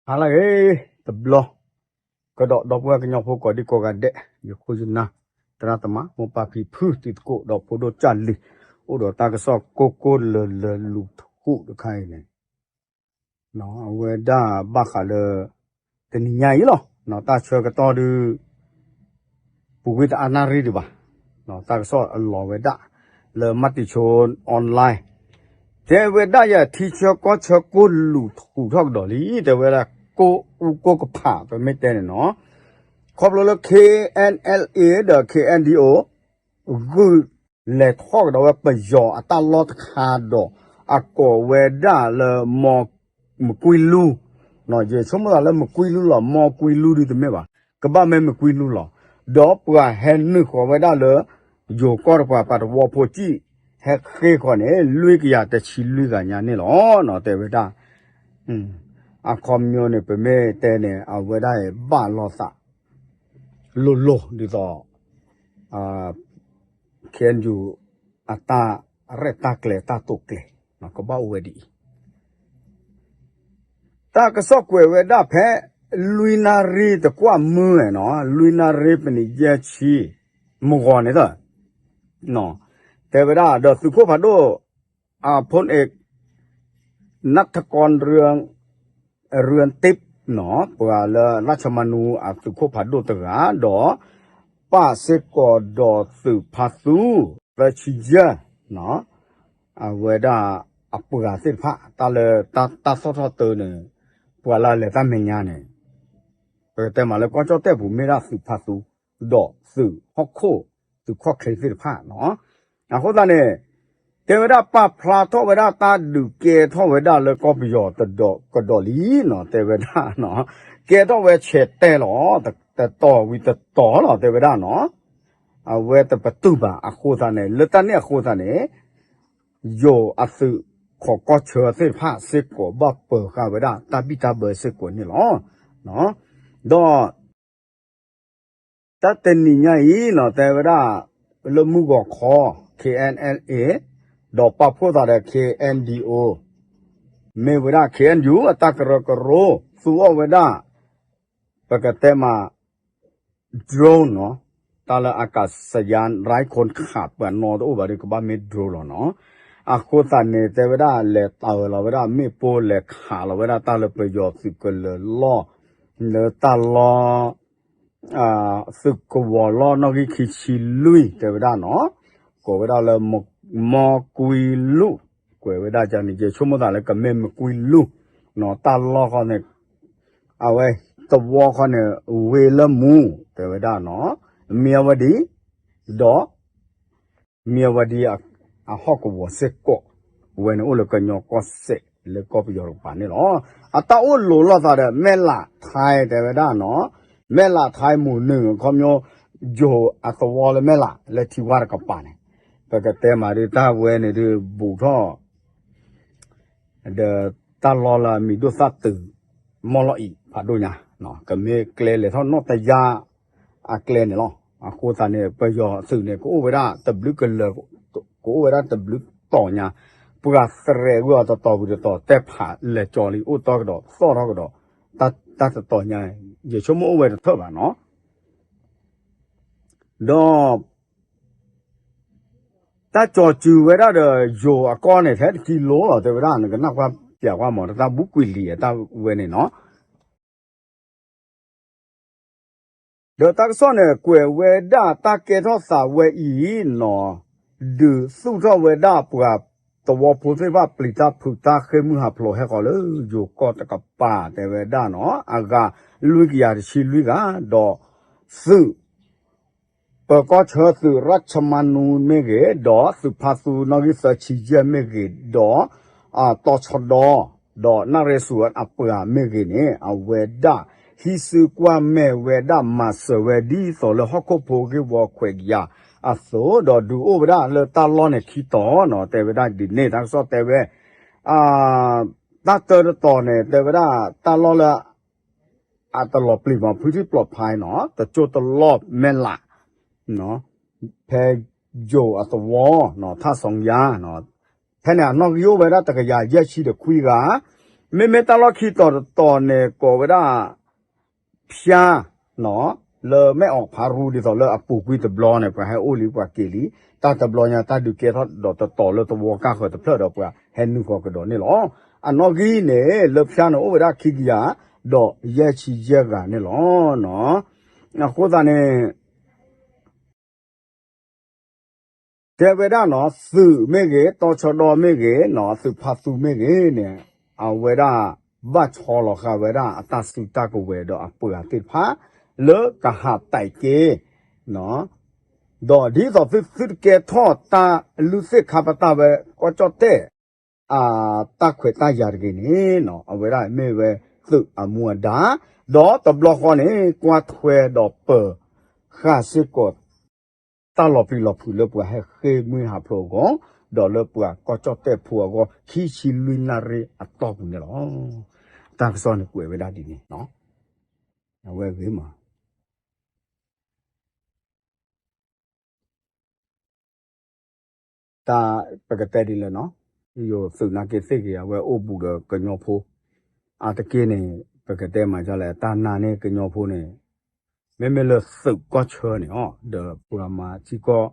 ဟါလၢအဂ့ၤ တဘျီ ကဒီးဒီပုၢ်ဝဲၢ်ကညီဖိကိးဒံကိးဂၤဒဲး ယခိၣ်ယနၢ် သရၣ်သမါ မိၢ်ပၢ်ဖံဖု တံၤသကိး ဒီးဖိဒိၣ်ကၢ်လံၤ အိၣ်ဒီးတၢ်ကစီၣ်ကိၢ်ကိၢ်လၢၤလၢၤလူၤထူၣ်တခါအံၤန့ၣ် အဝဲဒၣ်ဘၣ်ဃးလၢ တနံၤညါအံၤလီၤ. တၢ်ဆၢကတီၢ်ဒုး ပူၤကွံာ်တအါနၣ်ရံၣ်ဒံးဘၣ်. တၢ်ကစီၣ်အလီၤဝဲဒၣ် လၢမၤတံၤဆိ online တဲဝဲဒၣ်ယထံဆၢကီၢ်ဆၢကိၢ်လူၤထူၣ်ထီၣ်ကဒီးလံ တဲဝဲဒၣ်ကိၢ်အူကိၢ်ကဖး ပမ့ၢ်တဲန့ၣ်နီၤ ခီဖျိလၢ K N L A ဒီး K N D O ဂုာ်လဲၤထီၣ်ကဒီးဝဲပယီၤအတၢ်လီၢ်တခါဒီး အကိးဝဲဒၣ်လၢ မကွံလူ, ယဆိကမိၣ်သးလၢမကွံလူလီၤ မကွံလူဒုးတမ့ၢ်ဘၣ်, ကဘၣ်မ့ၢ်မကွံလူလီၤ. ဒီးပှၤဟဲနုာ်ဃီၤဝဲဒၣ်လၢ ယိၤကီၢ်တပှၤ ပှၤသဝီဖိစံၣ် ဟဲဃ့ဃီၤန့ၣ် လွံၢ်ကယၤတဆံလွံၢ်ဂၤညါန့ၣ်လီၤ. တဲဝဲဒၣ် အခီပညီန့ၣ် ပမ့ၢ်တဲန့ၣ် အဝဲဒၣ်အံၤဘၣ်လိာ်သး လိၤလိၤဒ်သိး K N U အတၢ်ရဲၣ်တၢ်ကျဲၤတၢ်တိာ်ကျဲၤ ကဘၣ်အိၣ်ဝဲဒ်အံၤ တၢ်ကစီၣ်ကွဲးဝဲဒၣ်ဖဲ လွံၢ်နၣ်ရံၣ်တကွၢ်မုၢ်နီၤ လွံၢ်နၣ်ရံၣ်ပနံးယဲၢ်ဆံ မုၢ်ဂီၤန့ၣ် တဲဝဲဒၣ်ဒီးသုးခိၣ်ဖးဒိၣ် ဖိၣ်အ့ၣ် နတ်ထကီ ရၢၢ်တ့းနီၤ ပှၤလၢလၢၢ်ဆၢမၤနူအသုးခိၣ်ဖးဒိၣ်တဂၤ ဒီး ပၢ်စ့ၢ်ကီးဒီးသုးဖါသူ သၢဆံယဲၢ် အဝဲဒၣ်အပှၤသ့ၣ်တဖၣ် တၢ်လၢတၢ်သီၣ်ထီၣ်တၢ်န့ၣ် ပှၤလၢအလဲၤတၢ်မဲာ်ညါန့ၣ် ပကတဲမးလၢကီၢ်ကၠီၣ်တဲၣ်ပူၤမ့ၢ်ဒၣ်သုးဖါသူ ဒီးသုးဟီၣ်ခိၣ် သုးခီၣ်ချ့သ့ၣ်တဖၣ်နီၤ. အဃိသတးန့ၣ် တဲဝဲဒၣ်ပာ်ဖျါထီၣ်ဝဲဒၣ်တၢ်ဒုးကဲထီၣ်ဝဲဒၣ်လၢကီၢ်ပယီၤတဒီးကဒီးလံနီၤ တဲဝဲဒၣ်နီၤ ကဲထီၣ်ဝဲဆဲးတဲလီၤ တတီၤဝံၤတတီၤလီၤ တဲဝဲဒၣ်နီၤ အဝဲတပတုာ်ဘၣ်အဃိသတးန့ၣ် လၢတၢ်န့ၣ်အဃိသတးန့ၣ် ယိၤအသုးခိးကီၢ်ဆၢသ့ၣ်တဖၣ်စ့ၢ်ကီးဘၣ်ပၢၤဃာ်ဝဲဒၣ်တၢ်ဘံၣ်တၢ်ဘၢစ့ၢ်ကီးန့ၣ်လီၤ. ဒီး တၢ်တနံၤညါအံၤနီၤ တဲဝဲဒၣ် လၢမုၢ်ဂီၤခီ K N L A ဒီးပာ်ဖှိၣ်သးဒီး K N D O မ့ၢ်ဝဲဒၣ် K N U အတၢ်ကရၢကရိ သူအီၣ်ဝဲဒၣ် ပကတဲမး drone နီၤ တၢ်လၢအကစယါ ไร้คนขับ ပှၤနီတအိၣ်ဘၣ်ဒီးကဘၣ်မ့ၢ် drone လီၤနီၤ. အဃိသတးန့ၣ် တဲဝဲဒၣ်လဲၤတၢ်ဝဲလီၤဝဲဒၣ် မ့ၣ်ပိၢ်လဲၤခးလီၤဝဲဒၣ်တၢ်လၢပယီၤသုးကလၢၤလီၢ် လၢတၢ်လီၢ် သုးကဝီၤလီၢ်နီၣ်ဂံၢ်ခံဆံလွံၢ် တဲဝဲဒၣ်နီၤ ကိးဝဲဒၣ်လၢ မီၢ်ကွံလူၢ် ကွဲးဝဲဒၣ်န့ၣ် ယဆိကမိၣ်သးလၢကမ့ၢ်မကွံလူၢ်နီၤ တၢ်လီၢ်ဃီန့ၣ် အဝဲ သဝီဃီန့ၣ် ဝ့ၢ်လၢမူ တဲဝဲဒၣ်နီၤ မံၤအဝဲဒံ ဒီး မံၤအဝဲဒံ အဟီၣ်ကဝီၤစ့ၢ်ကီး ဝဲန့ၣ်အိၣ်လၢကညီကီၢ်စဲၣ်လၢကီၢ်ပယီၤတကပၤန့ၣ်လီၤ. အတၢ်အိၣ်လိၤလိာ်သးဒီး မဲၢ်လးထဲ တဲဝဲဒၣ်နီၤ မဲၢ်လးထဲ မူၢ်နုာ် ခီပညီ ယိၤအသဝီလၢမဲၢ်လး လၢထံဝါတကပၤန့ၣ် ပကတဲမးဒ်တၢ်ဝဲန့ၣ်ဒုးဘူးထီၣ် ဒီးတၢ်လီၢ်လၢအမံၤဒိၣ်သၣ်တုၤ မီၢ်လီၢ်အံၤဖးဒိၣ်ညါ ကမ့ၢ်ကျဲလဲၤထီၣ်နီၢ်တယါအကျဲန့ၣ်လီၤ. အဃိသတးန့ၣ် ပယီၤသုးန့ၣ် ကအိၣ်ဝဲဒၣ်တဘျုးကလၢၤ ကအိၣ်ဝဲဒၣ်တဘျုးတီၤညါ ပှၤသရဲးဝံၤအီၤတတီၤဝံၤတတီၤ တဲဖးလဲၤကၠီလံ အိၣ်တီကဒီးသီၣ်ထီၣ်ကဒီး တၢ်တတီၤညါ ယဆိကမိၣ်အိၣ်ဝဲတထၢၣ်ဘၣ်နီၤ ဒီး တၢ်ကၠီၤစုၤဝဲဒၣ်ဒီး ယိၤအကီၢ်န့ၣ် ထဲတကံလိၤလီၤ တဲဝဲဒၣ် နကနၣ်ကွၢ်ပၠးကွၢ်မး တၢ်ဘူကွံာ်လံၤအတၢ်ဝဲန့ၣ်နီၤ ဒီးတၢ်ကစီၣ်န့ၣ် ကွဲးဝဲဒၣ်တၢ်ကဲထီၣ်သးဝဲအံၤနီၤ ဒုးသူၣ်ထီၣ်ဝဲဒၣ်ပှၤသဝီဖိသ့ၣ်တဖၣ် ပျံၤတၢ်ဖုးတၢ်ဃ့ၢ်မုၢ်ဟးဖျိးဟဲဃီၤလၢယိၤကီၢ်တကပၤ တဲဝဲဒၣ်နီၤ အဂၤလွံၢ်ကယၤတဆံလွံၢ်ဂၤ ဒီးသုး ပၢၤကီၢ်ဆၢသုးရၢၣ်ဆၢမါနူမ့ၢ်ဂ့ၤ, ဒီးသုးဖါသူနီၣ်ဂံၢ်သၢဆံယဲၢ်မ့ၢ်ဂ့ၤ, ဒီး တီၤဆီဒီ, ဒီးနၣ်ရ့စူၤအပှၤမ့ၢ်ဂ့ၤန့ၣ် အဝဲဒၣ် ဟံးစုကွၢ်မဲာ်ဝဲဒၣ်မၤစၢၤဝဲဒ်သိးလၢဟီၣ်ခိၣ်ဖိဂ့ၢ်ဝီခွဲးကယၤအသိး, ဒီးဒုးအိၣ်ဝဲဒၣ်လၢတၢ်လီၢ်န့ၣ်ခံတီၤနီၤ, တဲဝဲဒၣ်ဒ်န့ၣ် တၢ်ကစီၣ်တဲဝဲ တၢ်တၢတတီၤန့ၣ် တဲဝဲဒၣ်တၢ်လီၢ်လၢ အတလီၤပျံၤမး ဖုထံၣ်ပျီဖးနီၤ, တကၠိတလီၢ်မဲၢ်လး ဖဲယိၤအသဝီ ထၣ်စီၤယါ ဖဲန့ၣ်အနီၣ်ဂံၢ်အိၣ်ဝဲဒၣ်တကယၤယဲၢ်ဆံဒီးခွံဂၤ, မ့မ့ၢ်တၢ်လီၢ်ခံတီၤတတီၤန့ၣ် ကိးဝဲဒၣ် ဖၠါ လၢမဲၣ်အီၣ်ဖးရူ ဒ်သိးလၢအပူၤကွံာ်တဘျီန့ၣ် ပှၤဟဲအိၣ်လံပှၤက့ၤလံ, တၢ်တဘျီညါတၢ်ဒုးကဲထီၣ်ဒီးတတီၤလၢသဝီကါဃၢၤတဖျၢၣ်ဒီးပှၤဟဲနုာ်ဃီၤကဒီးန့ၣ်လီၤ. အနီၣ်ဂံၢ်န့ၣ် လၢဖၠါန့ၣ်အိၣ်ဝဲဒၣ်ခံကယၤ ဒီးယဲၢ်ဆံယဲၢ်ဂၤန့ၣ်လီၤ. အဃိသတးန့ၣ် တဲဝဲဒၣ်နီၤ သုးမ့ၢ်ဂ့ၤ တီဆၢဒီမ့ၢ်ဂ့ၤနီၤ သုးဖါသူမ့ၢ်ဂ့ၤန့ၣ် အဝဲဒၣ် ဘၣ်ဆီလီၤဃာ်ဝဲဒၣ်အတၢ်စုတၢ်ကဝဲၤဒီးအပှၤသ့ၣ်တဖၣ် လၢကဟးတဲာ်က့ၤ ဒီးဒ်သိးသုသုတကဲထီၣ်တၢ်လုၢ်သ့ၣ်ခါပတာ်ဝဲ ကီၢ်ကၠီၣ်တဲၣ် အတၢ်ခွဲးတၢ်ယာ်တဂ့ၤန့ၣ်နီၤ အဝဲဒၣ်မ့ၢ်ဝဲသုးအမူအဒါ, ဒီးတဘျီဃီန့ၣ် ကွၢ်ထွဲဒီးပၢၤဃာ်စ့ၢ်ကီး တၢ်လီၤပျံၤလီၤဖုးလၢပှၤဟဲဃ့ၢ်မှံဟးဖျိးအဂီၢ်, ဒီးလၢပှၤကီၢ်ကၠီၣ်တဲၣ်ဖိအဂီၢ် ခံဆံလွံၢ်နၣ်ရံၣ်အတီၢ်ပူၤန့ၣ်လီၤ. တၢ်ကစီၣ်န့ၣ်ကွဲးဝဲဒၣ်ဒ်န့ၣ်နီၤ, အဝဲဂ့ၤမး တၢ်ပကတဲဒ်လဲၣ်နီၤ, ယိၤသုးနာ်က့သ့ၣ်ဂ့ၤ အဝဲအိၣ်ဘူးဒီးကညီဖိ, အါတက့ၢ်န့ၣ် ပကတဲမၤဒ်လဲၣ် တၢ်နာ်န့ၢ်ကညီဖိန့ၣ် မ့မ့ၢ်လၢသုးကီၢ်ဆၢန့ၣ်အီၤ ဒီးပှၤမၤထံကီၢ်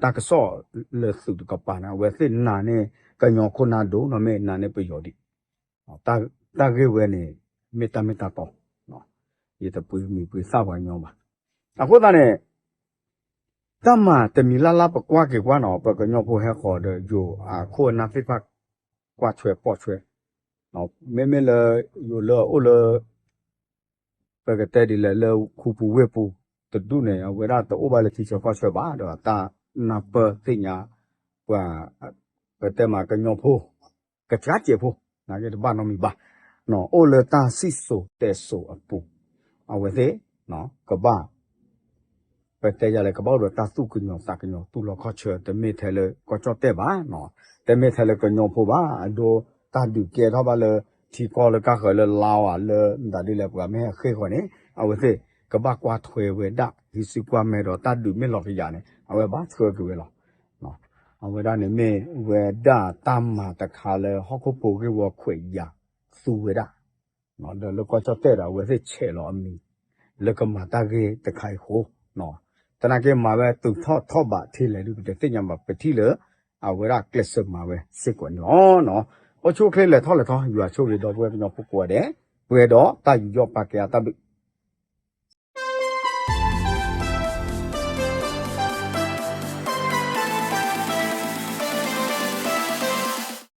တၢ်ကစီၣ်လၢသုးတကပၤန့ၣ် အဝဲသ့ၣ်နာ်န့ၢ်ကညီခိၣ်နၢ်ဒိၣ်နီၤ မ့ၢ်နာ်န့ၢ်ပယီၤဒံး တၢ်ဂ့ၢ်ဝဲန့ၣ် မ့ၢ်တၢ်မ့ၢ်တၢ်တီ, ယတပှ့ၤမံၤပှ့ၤသၣ်ပှၤကညီဘၣ်. အဃိသတးန့ၣ် တၢ်မၤတမံၤလၢ်လၢ်ပကွၢ်က့ၤကွၢ်နီၤ ပကညီဖိဟဲဃီၤဒီးယိၤအခိၣ်အနၢ်သ့ၣ်တဖၣ် ကွၢ်ထွဲပိာ်ထွဲ, မ့မ့ၢ်လၢယိၤလၢအအိၣ်လၢ ပကတဲဒ်လဲၣ် လၢခူပူၤဝ့ၢ်ပူၤတဒူၣ်န့ၣ် အဝဲဒၣ်တအိၣ်ဘၣ်လၢထံဆၢကီၢ်ဆၢဘၣ် ဒီးတၢ်နၢ်ပၢၢ်သ့ၣ်ညါ ပှၤ ပတဲမးကညီဖိ ကဆါစဲးဖိ နာ်က့တဘၣ်နီတမံၤဘၣ်, အိၣ်လၢတၢ်စံၣ်စိၤတဲစိၤအပူၤ, အဝဲသ့ၣ် ကဘၣ် ပတဲယၤလဲၣ် ကဘၣ်အိၣ်ဒီးတၢ်သူၣ်ကညီၤသးကညီၤ တူၢ်လိာ်ခီၣ်ဆၢ တမ့ၢ်ထဲလၢကီၢ်ကၠီၣ်တဲၣ်ဘၣ်, တမ့ၢ်ထဲလၢကညီဖိဘၣ်, အဒိ တၢ်ဒုးကဲထီၣ်ဘၣ်လၢ ထံကီၢ်လၢကါဃၢၤလၢလါအီၤ လၢမတၤဒ်လဲၣ် ပှၤမ့ၢ်ဟဲဃ့ၢ်ဃီၤန့ၣ် အဝဲသ့ၣ် ကဘၣ်ကွၢ်ထွဲဝဲဒၣ် ဟံးစုကွၢ်မဲဒီးတၢ်ဒုးမ့ၢ်လီၤကယၤန့ၣ် အဝဲဘၣ်ဆှၢက့ၤဝဲလီၤ. အဝဲဒၣ်န့ၣ်မ့ၢ်ဝဲဒၣ်တၢ်မၤတခါလၢဟီၣ်ခိၣ်ဖိဂ့ၢ်ဝီခွဲးယာ်သူဝဲဒၣ် ဒီးလၢကီၢ်ကၠီၣ်တဲၣ်ဒီး အဝဲသ့ၣ်ဆဲးလီၤအမံၤ လၢကမၤတၢ်ဂ့ၢ်တခါအံၤအဃိ, သနာ်က့မၤဝဲတုၤထီၣ်ထီၣ်ဘးထဲလဲၣ်ဒုး ပတသ့ၣ်ညါဘၣ် ပထံၣ်လၢ အဝဲဒၣ်ကျဲးစၢးမၤဝဲစ့ၢ်ကီးန့ၣ်လီၤ. အိၣ်ဆူၣ်အိၣ်ချ့လဲၤထီၣ်လဲၤထီ ယွၤဆိၣ်ဂ့ၤဒီပုၢ်ဝဲၢ်ကညီဖိကိးဂၤဒဲး, ပှဲၤဒီးတၢ်ယူးယီၣ်ပာ်ကဲအတၢ်ဘျုး